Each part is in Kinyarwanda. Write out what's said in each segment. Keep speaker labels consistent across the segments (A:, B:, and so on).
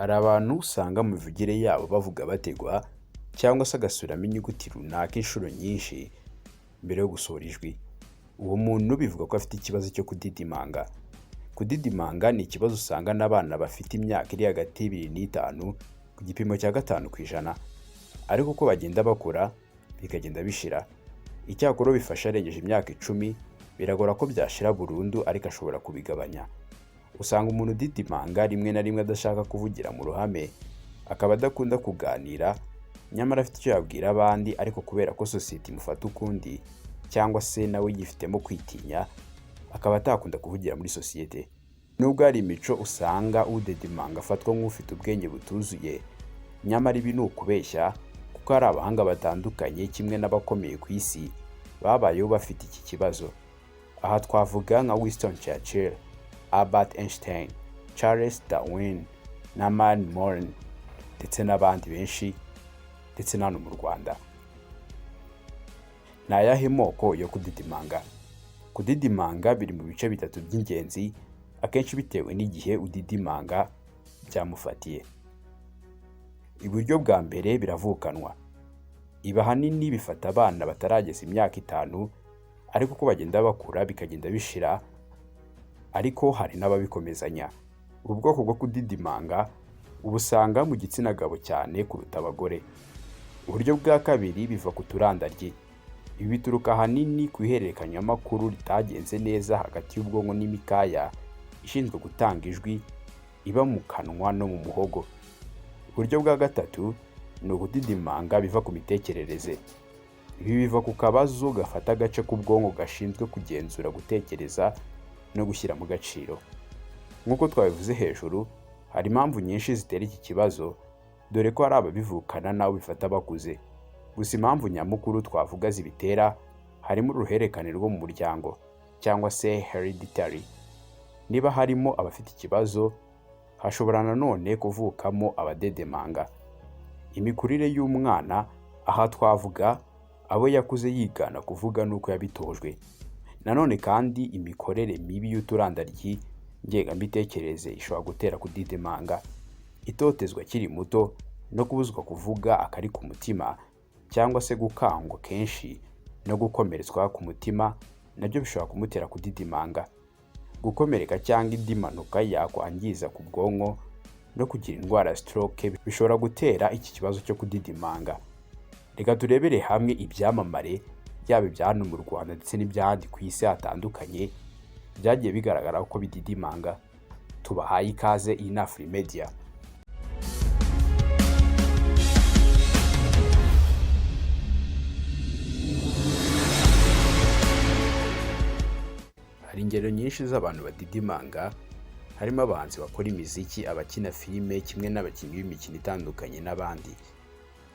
A: Hari abantu usanga mu mivugire yabo bavuga bategwa cyangwa se agasubiramo inyuguti runaka inshuro nyinshi mbere yo gusohora ijwi. Uwo muntu bivuga ko afite ikibazo cyo kudidimanga. Kudidimanga ni ikibazo usanga n'abana bafite imyaka iri hagati ya 2 n'5 ku gipimo cya 5%, ariko uko bagenda bakura bikagenda bishira. Icyakora ubifashe arengeje imyaka 10 biragora ko byashira burundu, ariko ashobora kubigabanya. Usanga umuntu udidimanga rimwe na rimwe adashaka kuvugira mu ruhame, akaba adakunda kuganira, nyamara afite icyo yabwira abandi, ariko kubera ko sosiyete imufata ukundi cyangwa se nawe yifitemo kwitinya, akaba atakunda kuvugira muri sosiyete. Nubwo hari imico usanga udedimanga afatwa nk'ufite ubwenge butuzuye, nyamara ibi ni ukubeshya, kuko hari abahanga batandukanye kimwe n'abakomeye ku isi babayeho bafite iki kibazo. Aha twavuga nka Winston Churchill, Albert Einstein, Charles Darwin na Manly Moore ndetse n'abandi benshi, ndetse na hano mu Rwanda. Ni ayahe moko yo kudidimanga? Kudidimanga biri mu bice bitatu by'ingenzi, akenshi bitewe n'igihe udidimanga byamufatiye. Iburyo bwa mbere biravukanwa. Ibi ahanini bifata abana batarageza imyaka 5, ariko uko bagenda bakura bikagenda bishira, ariko hari n'ababikomezanya. Ubu bwoko bwo kudidimanga ubusanga mu gitsina gabo cyane kuruta abagore. Uburyo bwa kabiri biva ku turandaryi. Ibi bituruka ahanini ku ihererekanyamakuru ritagenze neza hagati y'ubwonko n'imikaya ishinzwe gutanga ijwi iba mu kanwa no mu muhogo. Uburyo bwa gatatu ni ukudidimanga biva ku mitekerereze. Ibi biva ku kabazo gafata agace k'ubwonko gashinzwe kugenzura gutekereza no gushyira mu gaciro. Nk'uko twabivuze hejuru, hari impamvu nyinshi zitera iki kibazo, dore ko hari ababivukana n'abo bifata bakuze. Gusa impamvu nyamukuru twavuga zibitera harimo uruhererekane rwo mu muryango cyangwa se hereditary. Niba harimo abafite ikibazo, hashobora nanone kuvukamo abadedemanga. Imikurire y'umwana, aha twavuga abo yakuze yigana kuvuga n'uko yabitojwe. Nanone kandi imikorere mibi y'uturandaryi ngengamitekerereze ishobora gutera kudidimanga. Itotezwa akiri muto no kubuzwa kuvuga akari ku mutima cyangwa se gukangwa kenshi no gukomeretswa ku mutima nabyo bishobora kumutera kudidimanga. Gukomereka cyangwa indi mpanuka yakwangiza ku bwonko no kugira indwara ya stroke bishobora gutera iki kibazo cyo kudidimanga. Reka turebere hamwe ibyamamare, yaba ibya hano mu Rwanda ndetse n'iby'ahandi ku isi hatandukanye, byagiye bigaragara ko bididimanga. Tubahaye ikaze, iyi ni Afrimedia. Hari ingero nyinshi z'abantu badidimanga, harimo abahanzi bakora imiziki, abakina filime kimwe n'abakinnyi b'imikino itandukanye n'abandi.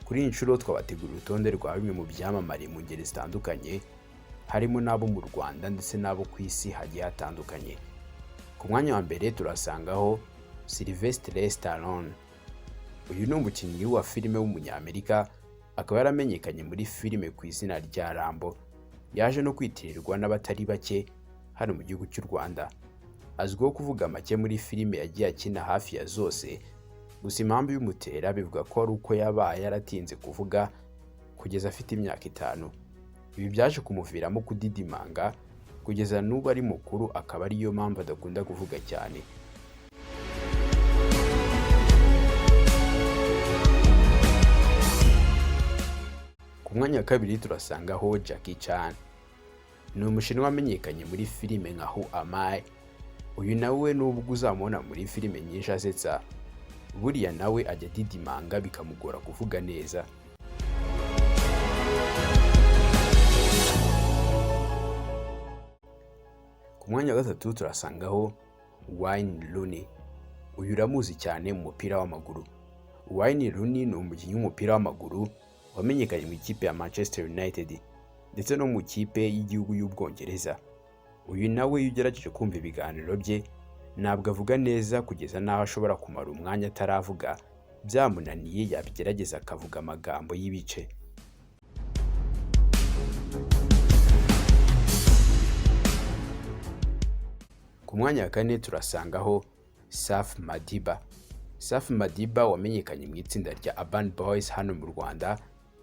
A: Kuri iyi nshuro twabateguriye urutonde rwa bimwe mu byamamare mu ngeri zitandukanye, harimo n'abo mu Rwanda ndetse n'abo ku isi hagiye hatandukanye. Ku mwanya wa mbere turasangaho Sylvester Stallone. Uyu ni umukinnyi wa filime w'umunyamerika, akaba yaramenyekanye muri filime ku izina rya Rambo. Yaje no kwitirirwa n'abatari bake hano mu gihugu cy'u Rwanda. Azwiho kuvuga make muri filime yagiye akina hafi ya zose, gusa impamvu ibimutera bivuga ko ari uko yabaye yaratinze kuvuga kugeza afite imyaka 5. Ibi byaje kumuviramo kudidimanga kugeza n'ubu ari mukuru, akaba ariyo mpamvu adakunda kuvuga cyane. Ku mwanya wa kabiri turasangaho Jackie Chan. Ni umushinwa wamenyekanye muri filime nka Who Am I. Uyu nawe nubwo uzamubona muri filime nyinshi asetsa, buriya nawe ajya adidimanga bikamugora kuvuga neza. Ku mwanya wa gatatu turasangaho Wayne Rooney. Uyu uramuzi cyane mu mupira w'amaguru. Wayne Rooney ni umukinnyi w'umupira w'amaguru wamenyekanye mu ikipe ya Manchester United ndetse no mu ikipe y'igihugu y'Ubwongereza. Uyu nawe iyo ugerageje kumva ibiganiro bye ntabwo avuga neza, kugeza n'aho ashobora kumara umwanya ataravuga, byamunaniye yabigerageza akavuga amagambo y'ibice. Ku mwanya wa kane turasangaho Safi Madiba. Safi Madiba wamenyekanye mu itsinda rya Urban Boys hano mu Rwanda,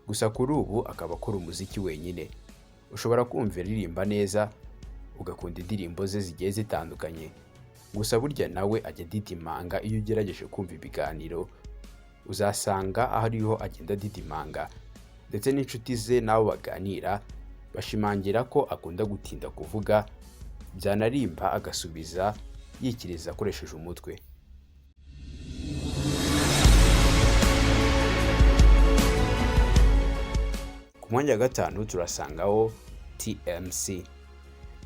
A: gusa kuri ubu akaba akora umuziki wenyine. Ushobora kumva aririmba neza, ugakunda indirimbo ze zigiye zitandukanye, gusa burya nawe ajya adidimanga. Iyo ugerageje kumva ibiganiro, uzasanga aho ariho agenda adidimanga, ndetse n'inshuti ze n'abo baganira bashimangira ko akunda gutinda kuvuga, byanarimba agasubiza yikiriza akoresheje umutwe. Ku mwanya wa gatanu turasangaho TMC.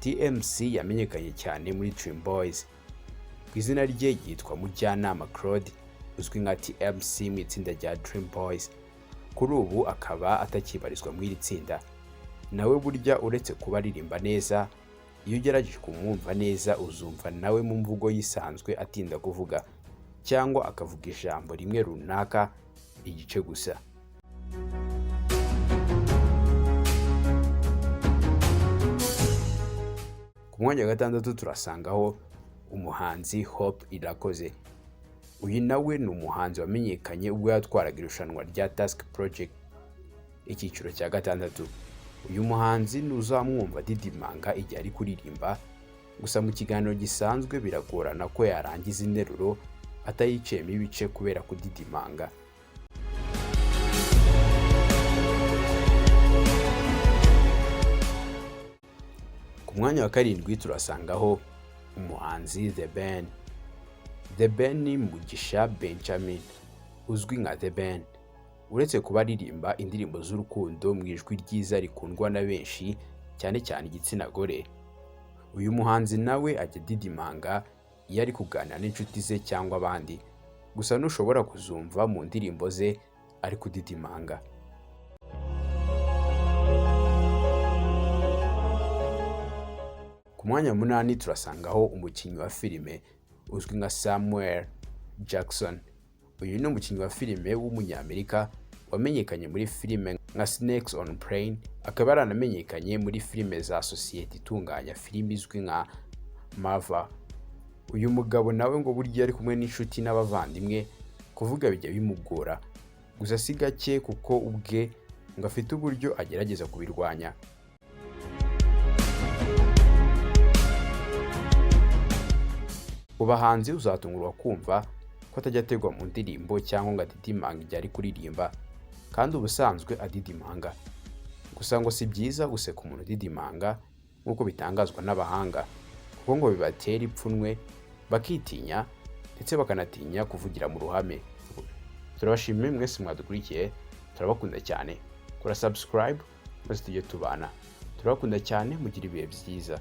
A: TMC yamenyekanye cyane muri Dream Boys. Ku izina rye yitwa Mujyanama Claude, uzwi nka TMC mu itsinda rya Dream Boys. Kuri ubu akaba atakibarizwa muri iri tsinda. Nawe burya uretse kuba aririmba neza, iyo ugerageje kumwumva neza uzumva nawe mu mvugo yisanzwe atinda kuvuga, cyangwa akavuga ijambo rimwe runaka igice gusa. Ku mwanya wa gatandatu turasangaho umuhanzi Hope Irakoze. Uyu nawe ni umuhanzi wamenyekanye ubwo yatwaraga irushanwa rya Task Project icyiciro cya gatandatu. Uyu muhanzi ntuzamwumva adidimanga igihe ari kuririmba, gusa mu kiganiro gisanzwe biragorana ko yarangiza interuro atayiciyemo ibice kubera kudidimanga. Ku mwanya wa karindwi turasangaho umuhanzi The Ben. The Ben ni Mugisha Benjamin uzwi nka The Ben. Uretse kuba aririmba indirimbo z'urukundo mu ijwi ryiza rikundwa na benshi, cyane cyane igitsina gore, uyu muhanzi nawe ajya adidimanga iyo ari kuganira n'inshuti ze cyangwa abandi, gusa ntushobora kuzumva mu ndirimbo ze ari kudidimanga. Ku mwanya wa munani turasangaho umukinnyi wa filime uzwi nka Samuel Jackson. Uyu ni umukinnyi wa filime w'umunyamerika wamenyekanye muri filime nka Snakes on Plane, akaba yaranamenyekanye muri filime za sosiyete itunganya filime izwi nka Marvel. Uyu mugabo nawe ngo burya ari kumwe n'inshuti n'abavandimwe kuvuga bijya bimugora, gusa si gake kuko ubwe ngo afite uburyo agerageza kubirwanya. Mu bahanzi uzatungurwa kumva ko atajya ategwa mu ndirimbo cyangwa ngo adidimange igihe ari kuririmba, kandi ubusanzwe adidimanga. Gusa ngo si byiza guseka umuntu udidimanga nk'uko bitangazwa n'abahanga, kuko ngo bibatera ipfunwe, bakitinya ndetse bakanatinya kuvugira mu ruhame. Turabashimiye mwese mwadukurikiye, turabakunda cyane. Kora subscribe maze tujye tubana. Turabakunda cyane, mugire ibihe byiza.